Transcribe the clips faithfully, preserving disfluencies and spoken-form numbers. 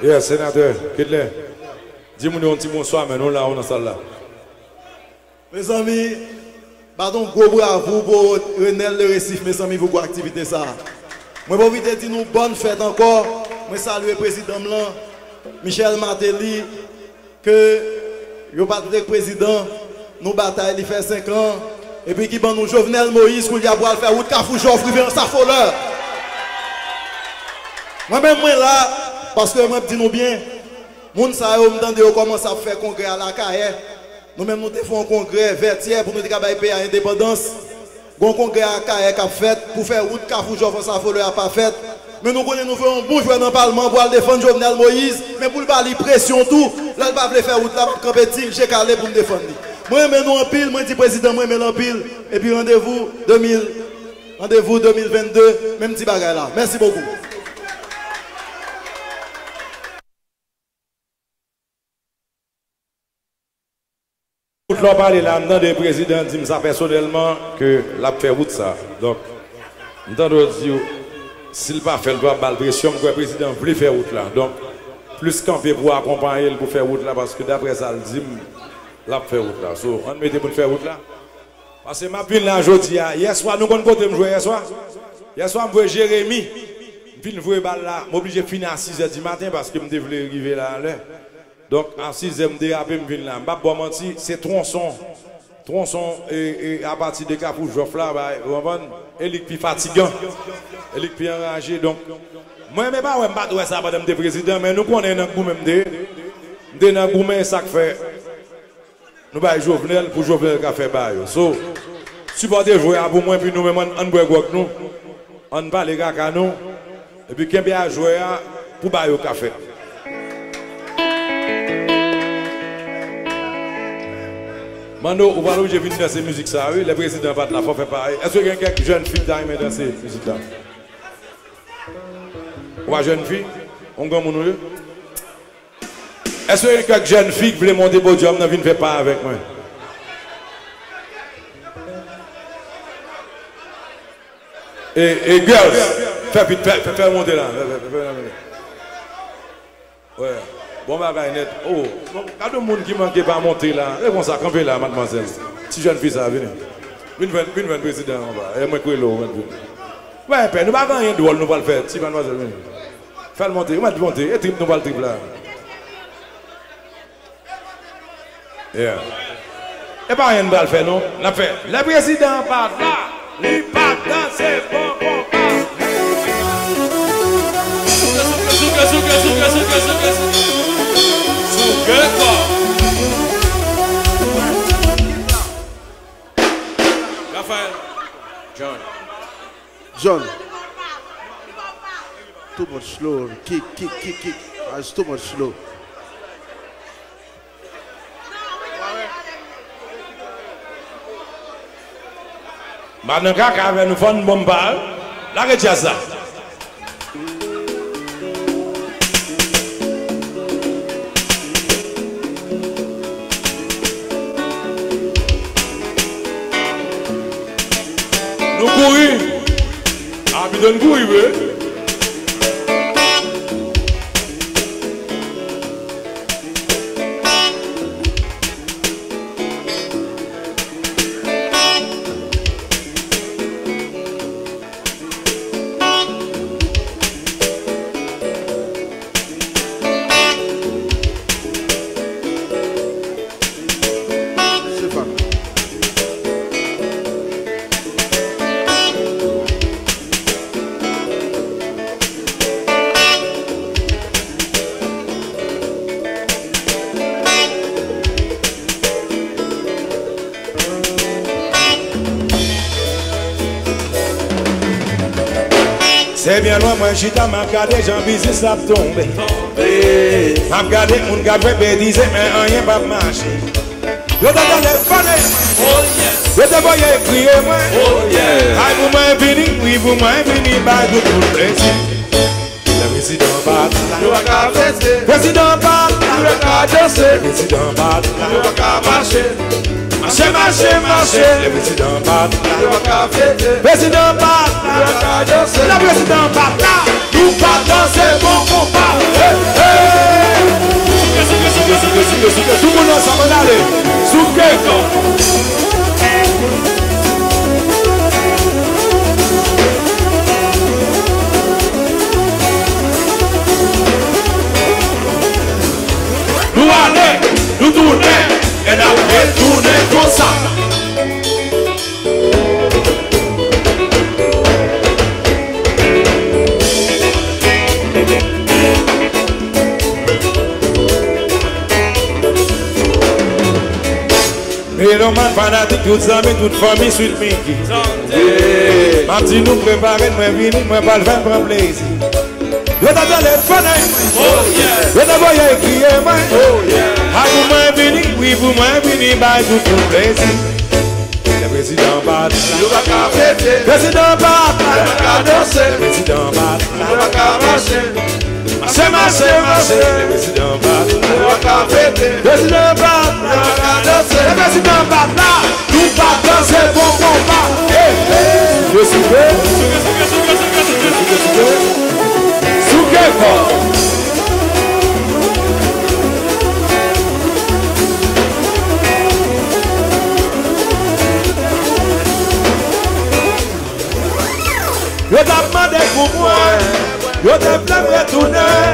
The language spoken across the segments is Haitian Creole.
Yeah, senatè Kedlè, di moun yo yon ti bonswa, men nou la, ou nan sal la. Mezanmi, bat yon gwo bravo pou Renel Le Resif, mezanmi, pou gwo aktivite sa a. Mwen pwofite di nou bòn fèt ankò. Mwen salye prezidan m lan, Michel Martelly, ke yo pa t vle k prezidan, nou batay, li fè senk an, epi ki ban nou Jovenel Moïse, koulye a pral fè wout Kafou Jòf rive Ansafolè. Mwen menm, mwen la, paske mwen ap di nou byen, moun sa yo, m tande yo kòmanse ap fè kongrè a Lakayè. Nou menm, nou te fè yon kongrè Vètyè pou nou te ka bay peyi a endepandans. Gon kongrè Akayè k ap fèt pou fè wout Kafou Jòf Ansafolè a pa fèt. Men nou konnen nou fè yon bon jwè nan palman pou al defann Jovenel Moïse, men pou l ba li presyon tou, lè l pa vle fè wout la, m ap kanpe di l je kale pou m defann li. Mwen renmen nou anpil, mwen di prezidan m renmen l anpil, epi randevou de mil, randevou de mil vennde, menm ti bagay la. Mèsi bokou. Tout lè w pale la, m tande prezidan di m sa pèsonèlman ke l ap fè wout sa. Donk, m tande w di w, si l pa fè l, tou ap ba l presyon, m kwè prezidan vle fè wout la. Donk, plis kanpe pou akonpaye l pou fè wout la, paske daprè sa l di m, l ap fè wout la. So, ann mete pou n fè wout la. Paske m ap vin la jodi a. Yèswa, nou konn kote m jwe yèswa? Yèswa, m voye Jeremi. M fin voye bal la, m oblije fini a sizè di maten paske m te vle rive la alè. Donk, a sizè m derape, m vin la. M p ap ba w manti, se twonson. Twonson, e, e, apati de Kafou Jòf la, bay, ou konprann? E li k pi fatigan. E li k pi anraje. Donk, mwen, men pa wè, m pa t wè sa pandan m te prezidan, men nou konnen nan goumen m te ye. M te nan goumen, e sa k fè nou bay Jovenel pou Jovenel ka fè ba yo. So, sipòte jwè a pou mwen, epi nou menm, ann, ann bwè gwòg nou. Ann pale kaka nou, epi kenbe a jwè a pou ba yo ka fèt. Manno, ou pral oblije vin danse mizik sa a, wi. Lè prezidan pa t la, fò w fè parèy. Èske gen kèk jèn fi ki ta renmen danse mizik la? Ou pa jèn fi? Ou granmoun ou ye? Èske gen kèk jèn fi ki vle monte podyòm nan vin fè pa avèk mwen? E, e girls, fè vit, fè, fè, fè monte la. Fè, fè, fè, fè monte. Wè. Bon bagay nèt. Oh, bon, gade yon moun ki manke pa monte la. E konsa, kanpe la, madmwazèl. Ti jèn fi sa, vini. Vin jwenn, vin jwenn prezidan anba. E mwen k rele w, mwen k vin. Wè, pè, nou pa gen anyen dwòl nou pral fè. Ti madmwazèl, vini. Fè l monte, ou mèt monte. E trip nou pral trip la. Yeah. E pa anyen n pral fè non. N ap fè. Lè prezidan pa t la, li pa t danse bon konpa. Souke, souke, souke, souke, souke, souke, souke. Souke kò. Raphaël. John. John. Too much slow. Kick, kick, kick, kick. Ah, it's too much slow. M pa nan kaka avè nou, fò n bon m pa. Lage djaz la. Nou kouri. A, pito n kouri vre. Se byen lwen mwen chita, m ap gade jan biznis la ap tonbe. M ap gade moun k ap fè betize, men anyen p ap mache. Yo te tande pale. Yo te voye kriye mwen. Ay pou mwen vini, wi pou mwen vini, bay tout moun plezi. Lè prezidan pa t la, yo pa ka fete. Prezidan pa t la, yo pa ka danse. Prezidan pa t la, yo pa ka mache. Mache, mache, mache. Lè prezidan pa t la, yo pa ka fete. Prezidan pa t la, yo pa ka danse. Lè prezidan pa t la, nou pa danse bon konpa. Hey, hey. Yo man fanatik, tout zanmi, tout fanmi Sweet Micky. M ap di nou prepare n, mwen vini, mwen pral fè n pran plezi. Yo t ap telefone mwen, yo t ap voye kriye mwen. A pou mwen vini, wi pou mwen vini, bay tout moun plezi. Lè prezidan pa t la, yo pa ka fete. Prezidan pa t la, yo pa ka danse. Lè prezidan pa t la, yo pa ka mache. Mache, mache, mache. Lè prezidan pa t la, yo pa ka fete. Prezidan pa t la, yo pa ka danse. Lè prezidan pa t la, nou pa danse bon konpa. Hey, hey. Yo souke. Souke, souke, souke, souke, souke. Souke fò. Yo t ap mande pou mwen, yo te vle m retounen.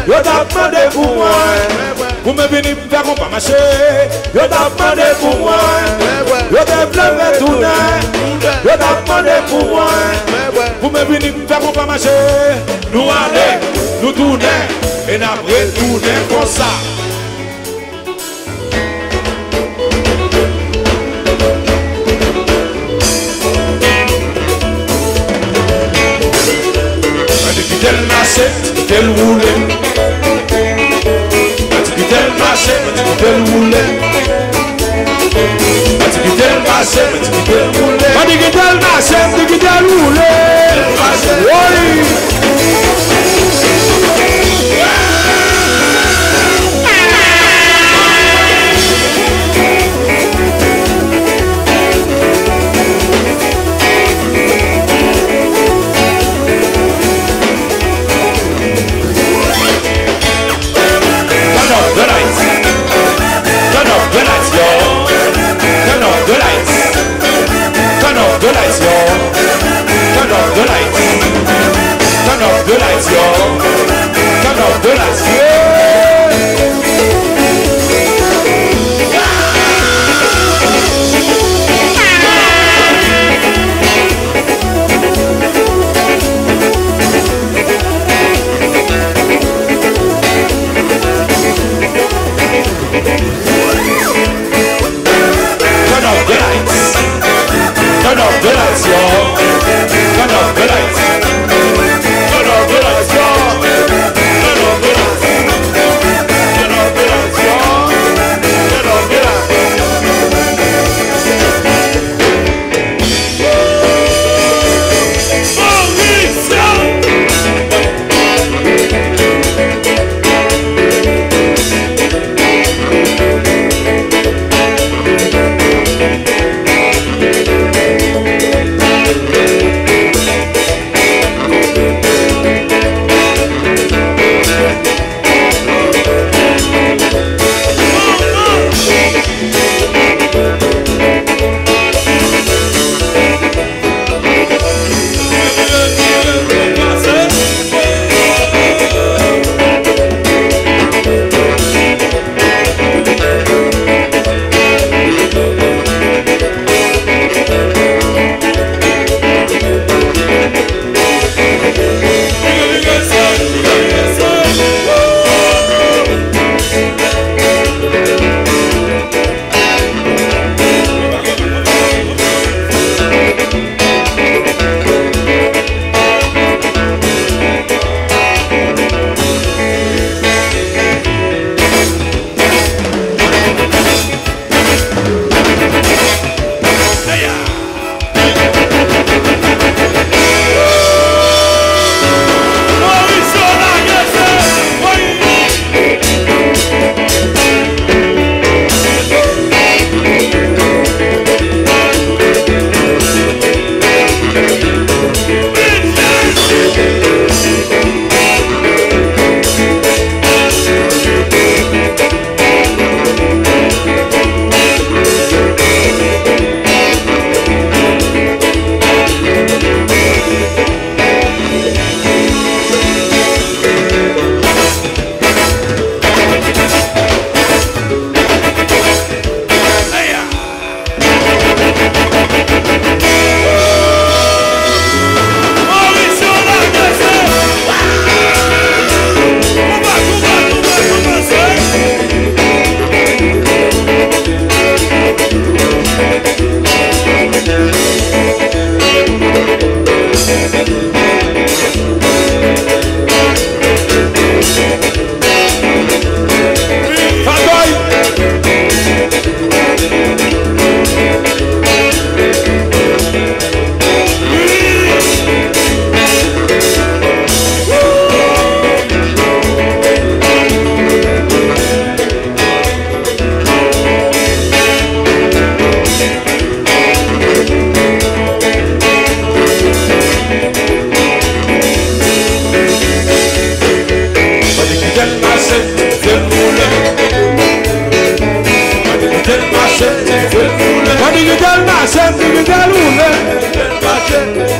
Yo t ap mande pou mwen, pou mwen vini m fè konpa mache. Yo t ap mande pou mwen, yo te vle m retounen. Yo t ap mande pou mwen, pou mwen vini m fè konpa mache. Nou ale, nou tounen, e n ap retounen konsa. Mwen te kite l mache, mwen te kite l woule. Mwen te kite l mache, mwen te kite l woule. Mwen te kite l mache, mwen te kite l woule. Mwen te kite l mache, mwen te kite l woule. Woy! Turn off the lights. Turn off the lights, yo. Turn off the lights. Turn off the lights, yo. Turn off the lights. Turn off the lights, yo. Turn off the lights, yo. Turn off the lights. Turn off the lights, yo. Turn off the lights. Turn off the lights, yo. Turn off the lights.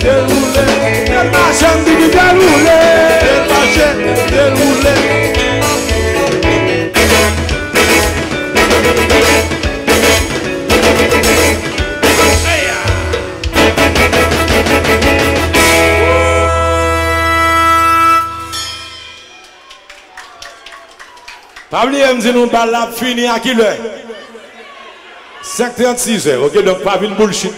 Dewoule. Tèl mache, m di ki dewoule. Tèl mache, dewoule. Pa bliye, m di nou bal la ap fini a kilè? Senk trannsis, ok, donk pa vin bullshit.